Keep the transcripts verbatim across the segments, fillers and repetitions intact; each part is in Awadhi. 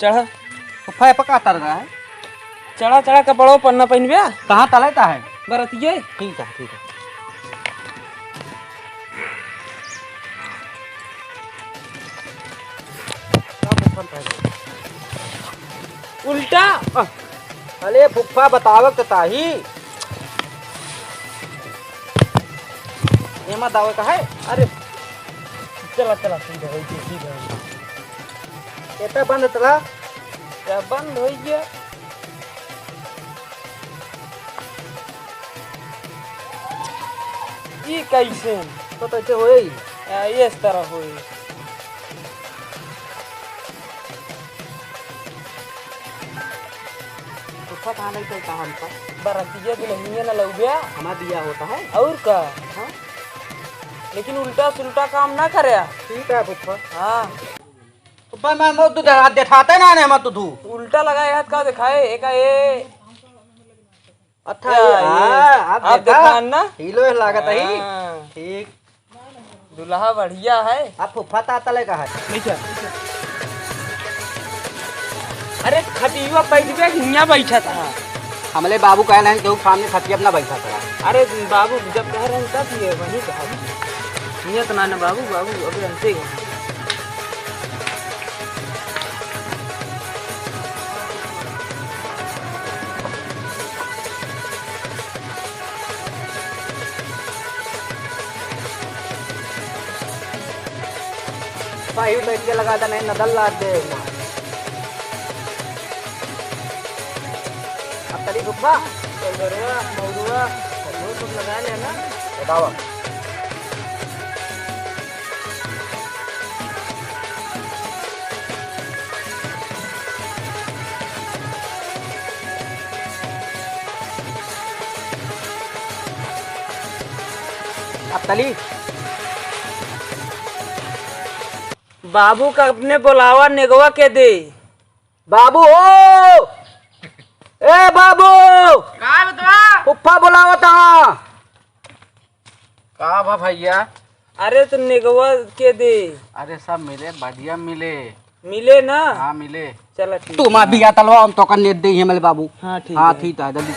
चढ़ा। फुफा, ये पका तर रहा है। चढ़ा, चढ़ा, कपड़ो पन्ना पहिनबे। कहाँ तले ता है? बरतिये। ठीक है, ठीक है। उल्टा। अ, अले फुफा, बतावक त ताही। एमा दावे का है? अरे, चला, चला, ठीक है, ठीक है। एता बंद तला। क्या बंद होइ गया? ई कैसे? तो कैसे होई? आ, ये इस तरह होई। फुफा कहाँ नहीं चलता हमका? बरतिया दुल्हनिया न लउबिया। हमार बिया होता है। और का? हाँ। लेकिन उल्टा सुल्टा काम ना करे। ठीक है फुफा। हाँ। फुफा, मैं मत तू देठा-, देठाते ना ने मत तू। उल्टा लगाए हाथ का देखाए, एका ए। अच्छा, या, ये, ये, हाँ, अब अब देखा? देखा ना? हीलो लागत है। हाँ। ठीक। दुल्हा बढ़िया है। अब फुफा ता तले का है? नहीं क्या? अरे, खटिया बैठ गया, हियाँ बैठा था। हमले बाबू कहे नहीं, केहू सामने खटिया अपना बैठा था। अरे, बाबू जब कह रहे हैं, तब ये वही कहा। नियत ना, ना बाबू, बाबू, अबे अंते ही। भाई, बैठ के लगा देना, नदल लाद दे। अब तली फुफा। चंदरुआ, मौरुआ, वो सब लगा लेना। बतावा। अब तली। बाबू का अपने बोलावा, नेगवा के दे। बाबू हो, ए बाबू, का बतवा? फुफा बोलावत हा। का बा भैया? अरे तो नेगवा के दे। अरे सब मिले, बढ़िया मिले। मिले ना? हाँ मिले। चला ठीक। तू मा बिया तलवा, हम तोका नेत देई हमले बाबू। हाँ ठीक हाँ है। ठीक है, जल्दी।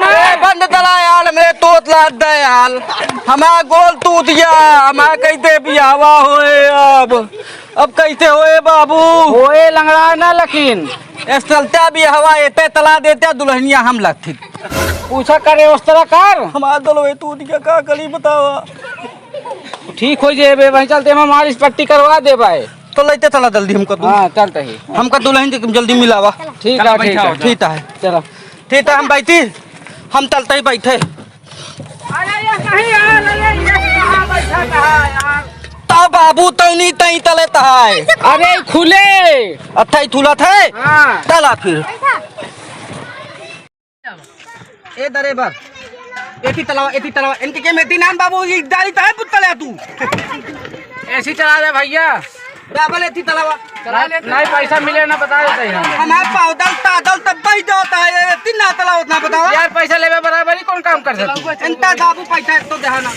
ए, बंद तला यार, मेरे तोत लाद दे यार। हमार गोल टूट गया, हमार कैसे बियाहवा होए अब? अब कैसे होए बाबू? होए लंगड़ा ना लेकिन। एस चलता बियाहवा एते तला देते दुल्हनिया हम लगती। पूछा करे उस तरह कर। हमार दलवे टूट गया, का करी बतावा? ठीक हो जेबे, वहीं चलते हम मालिश पट्टी करवा देबे। तो लेते चला जल्दी हमका तू। हाँ, चलते ही। हमका दुल्हन के जल्दी मिलावा। ठीक है, ठीक है। ठीक है। चलो। ठीक है, हम बैठी, हम चलते ही बैठे। अरे ये कहीं यार, अरे ये कहाँ बैठा था यार? तो बाबू तौनी तई तले तहाय। अरे खुले। अच्छा ही थुला थे। हाँ। चला फिर। ए दरेबर, एथी तलावा, एथी तलावा, इनके के मेथी नान बाबू, ये डाली तो है पुतले तू। एसी चला दे भैया। डबल एथी तलावा। चला ले, नहीं पैसा मिले ना बता देते हैं हम। हमारे पाउदल तादल तब भाई जाता है, ये तीन ना तलावा उतना बतावा। यार पैसा लेवे बराबर ही कौन काम कर सकते? इनता बाबू पैसा तो देहाना।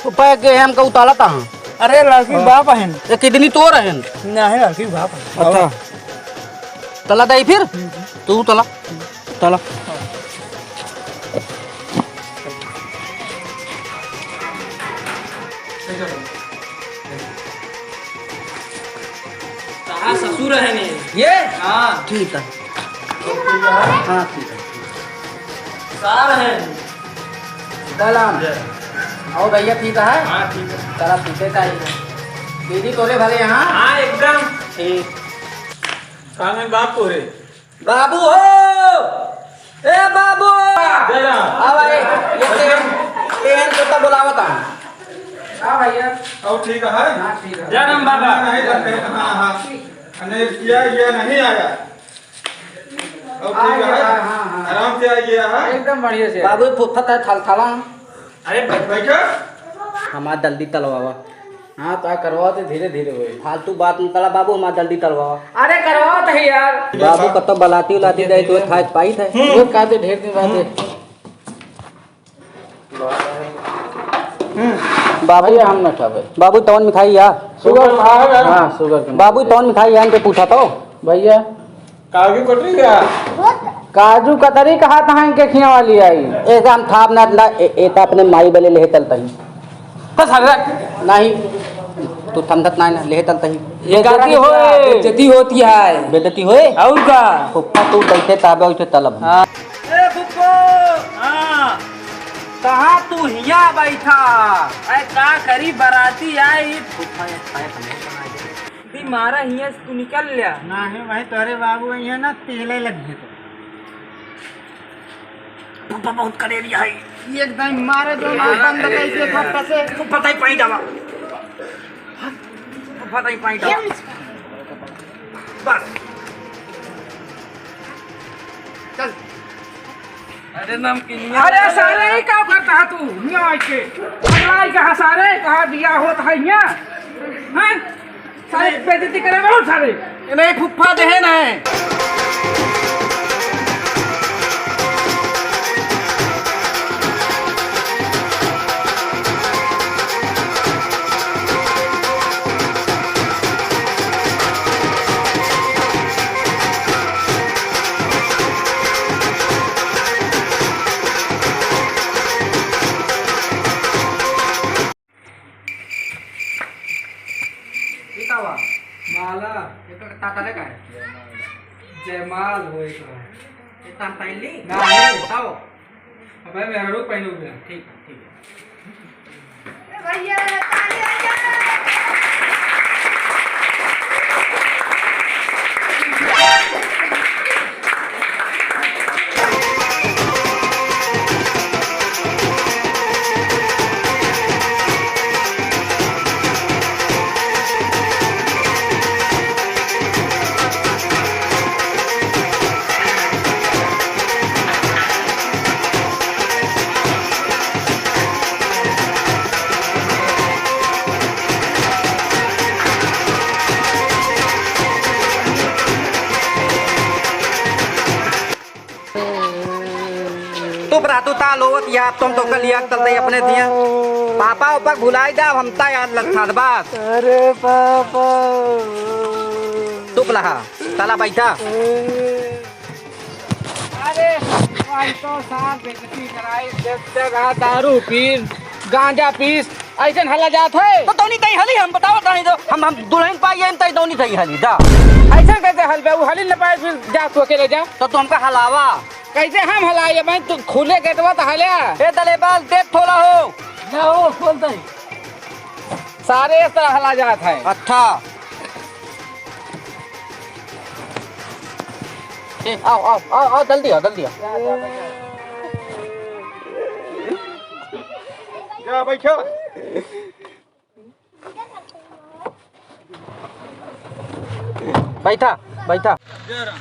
तो पै के हमका उताला ता हाँ। अरे लड़की हाँ। बाप हन। ये किडनी तोर हन। नहीं लड़की बाप हन। अच्छा। तला दाई फिर? हम्म। तू तला। तला। कहाँ ससुर है नहीं? ये? हाँ। ठीक है। हाँ, ठीक है। सार है। गलाम। और भैया ठीक है? हाँ, ठीक है। चला, ठीक है, चाहिए। दीदी तोरे भले यहाँ? हाँ, एकदम। ठीक। कहाँ है बाप तोरे? बाबू हो! ए बाबू! जय राम। आवा, ए, ये तेहन, तेहन तोता बोलावत है। हाँ भैया। और ठीक है? हाँ, ठीक है। जय राम बाबा। नहीं, नहीं, हाँ, हाँ। अरे, किया, ये नहीं आया। और आ ठीक गया, है? हाँ, हाँ, हाँ। आराम से आइए, हाँ। एकदम बढ़िया से। बाबू, फुफ्फत है, थलथला। अरे, बै-, बैठो। हमार जल्दी तलवावा। हाँ, तो करवाओ तो धीरे धीरे होई। फालतू बात न तला बाबू, हमार जल्दी तलवावा। अरे, करवाओ तो यार। बाबू, कतो बलाती उलाती जाए तो खाए पाई थे। वो का दे, ढेर दिन बाद दे। बाबू, भैया, हम ना खाबे। बाबू, तौन मिठाई या? शुगर खाओ यार। हाँ, शुगर के बाबू, मिठाई। तौन मिठाई या, इनके पूछा तो। भैया। काजू कतरी का? काजू कतरी कहा था इनके खिया वाली आई। ऐसे हम थाप ना, ना, ए-, ए तो अपने माई बले लेहे तलता ही। तो सर, नहीं, तू समझत नहीं ना, लेहे तलता ही। ये बेइज्जती होए। बेइज्जती होती है। बेइज्जती होए? और का? फुफ्फा, तू बैठे ताबे उठे तलब। हाँ। ए फुफ्फो, हाँ, कहाँ तू हियाँ बैठा? अरे का करी, बराती आई। फुफ्फा, ये खाए तो नहीं बना दे। दी मारा हियाँ से तू निकल ल्या। नाही भाई, तोरे बाबू हियाँ ना तेले लग गए तो। फुफ्फा बहुत करेरिया है। एकदम मारे दो ना, बंद कैसे फुफ्फा से। फुफ्फा ताई पाई डावा। फुफ्फा ताई पाई डावा। बस। चल। अरे नमकीनिया। अरे सारे, ये का करता है तू? हियाँ आके। पगला ही कहाँ सारे? कहाँ बिया होत है हियाँ? हैं? सारे बेइज्जती करे बहुत सारे। ए, नहीं, फुफ्फा देहे ना है। ई का बा? माला। एकर ताता ले का है? जयमाल हो एक बार। ये तान पहन ली? ना, नहीं। बताओ। अबे मेहरारू पहनू बे। ठीक है, ठीक है। ए भैया, ताली बजा। चुप रह तू, ताल होवत या, तुम तो कल याद करते अपने दिया। पापा ऊपर भुलाई जाओ, हम ता याद लगता बस। अरे पापा। चुप रहा, चला बैठा। अरे, भाई तो साहब बेइज्जती कराई, जब जगह दारू पीस, गांजा पीस, ऐसन हला जात है। तो तौनी तई हली, हम बतावत नहीं तो, हम, हम दुल्हन पाई है, तई तौनी तई हली, जा। ऐसन कैसे हल बे? वो हली न पाए, फिर जा तू अकेले जा। तो तू हमका हलावा। कैसे हम हलाए भाई? तू खुले गेटवा तो हले। ए दलेबाल, देख थोड़ा हो। ना हो, खोल दे। सारे इस तरह हला जात है। अच्छा। ए, आओ, आओ, आओ, आओ, जल्दी आओ, जल्दी आओ। जा, बैठो। बैठा, बैठा। जय राम।